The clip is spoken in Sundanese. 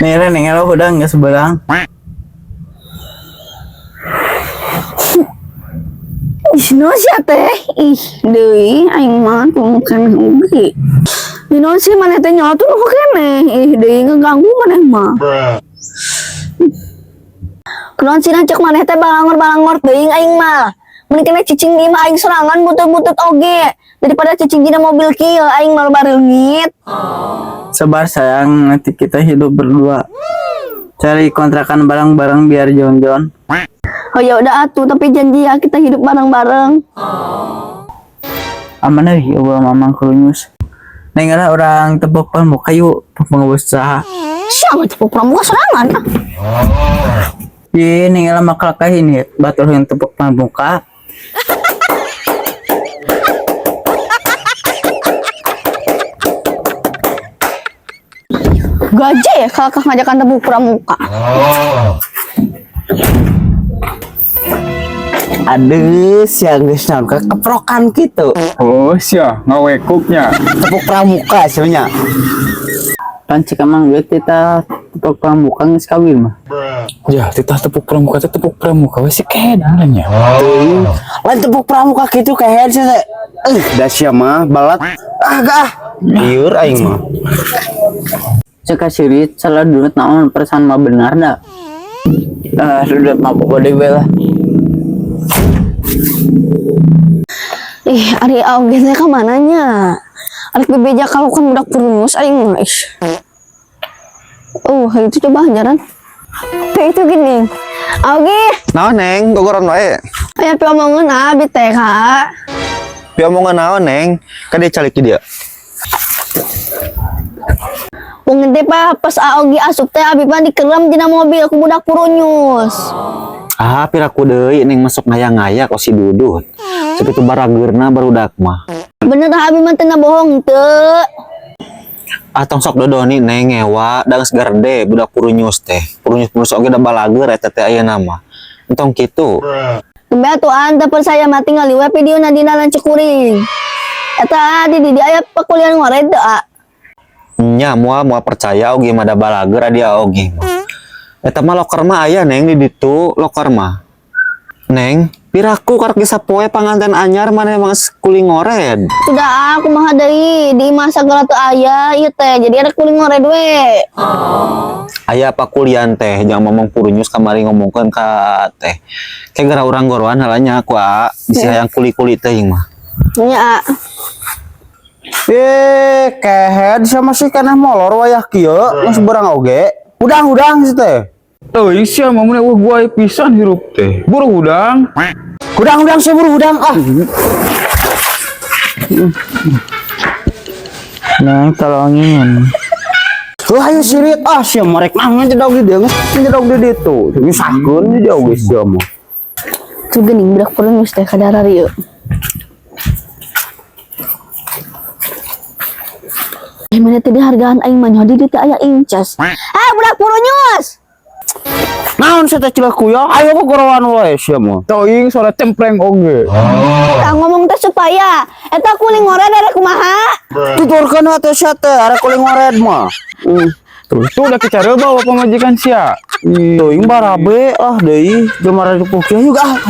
Nih, Neng, lo udah nggak seberang. Ih, naon sia teh? Ih, deui aing mah tuh keneh oge. Ih, naon sih maneh teh nyolot tuh nu keneh. Ih, deui ngeganggu maneh mah. Kunaon sih cek maneh teh balangor-balangor teuing aing mah. Mun kena cicing di imah aing sorangan butut-butut oge. Daripada cicing dina mobil kieu aing mah bareungit. Sabar sayang, nanti kita hidup berdua. Cari kontrakan bareng-bareng biar jon-jon. Oh ya udah atuh, tapi janji ya kita hidup bareng-bareng. Aman euy, eueuh mamang kurunyus. Neng lah orang tepuk pramuka yuk, pengusaha. Siapa tepuk pramuka sorangan? Ih, neng lah makalakah ini batur yang tepuk pramuka. Gajah ya kakak ngajakan tepuk pramuka. Aduh, sia geus naon ka keprokan kitu. Oh, sia ngawekuknya. Tepuk pramuka sebenarnya. Pan cek emang gue kita tepuk pramuka geus kawin mah. Ya, titah tepuk pramuka teh tepuk pramuka we si kedan nya. Lain tepuk pramuka kitu kehed sia teh. Da sia mah balat. Ah, gah. Lieur aing mah. Cek sirit salah dunut naon perasaan mah benar dah. Ah, sudah mabok gede we lah. Ih, ari oge teh ka mananya? Arek bebeja kalau kan budak purunus aing mah. Ih. Oh, itu coba jaran. Teh itu gini. Oge, Naon Neng, gogoron wae. aya piomongan abi teh kak. Piomongan naon Neng? Kan dia calik dia. Wong teh pa pas Aogi asup teh abi mah dikerem dina mobil ku budak purunyus. Ah, piraku deui neng masuk ngaya-ngaya kok si Dudut. Sakitu barageurna barudak mah. Bener ah, abi mah teu bohong teu. Ah, tong sok dodoni neng ngewa da geus garede budak purunyus teh. Purunyus-purunyus oge da balageur eta teh ayeuna mah. Entong kitu. Tembe atuh an teu percaya mah tingali we video na dina lanceuk kuring. Eta di di aya pakulian ngored teu a. Nya moal moal percaya oge mah da balageur dia oge mah. Eta mah loker mah aya neng di ditu loker mah. Neng, piraku karek geus sapoe panganten anyar maneh mah geus kuli ngored. Sudah aku mah deui di imah sagala teu aya ieu teh jadi arek kuli ngored we. Aya pakulian teh jangan ngomong purunyus kamari ngomongkeun ka teh. Kayak gara urang goroan halanya aku a bisi hayang kuli-kuli teuing mah. Nya a. Eh, kehed sia masih keneh molor wayah kieu, geus berang oge. Hudang-hudang sih teh. Teuing sia mah mun eueuh gua pisan hirup teh. Buru hudang. Hudang-hudang sia buru hudang ah. Neng tolongin. Heuh ayo sirit ah sia mah rek mangan jedog di dieu geus jedog di ditu. Nyusahkeun di oge sia mah. Tuh geuning budak purunyus teh kadara ieu. Eh, mana tadi hargaan aing mah nyaho di dieu teh aya incas. Ah, budak purunyus. Naon sia teh cileuh kuya? Ayo gogorowan wae sia mah. Teuing suara cempreng oge. Tah ngomong teh supaya eta kuli ngored arek kumaha? Tuturkeun we teh sia teh arek kuli ngored mah. Tuh, tuh udah kecara bawa pamajikan sia. Ih, Teuing barabe ah deui gemar ripuh kieu juga ah.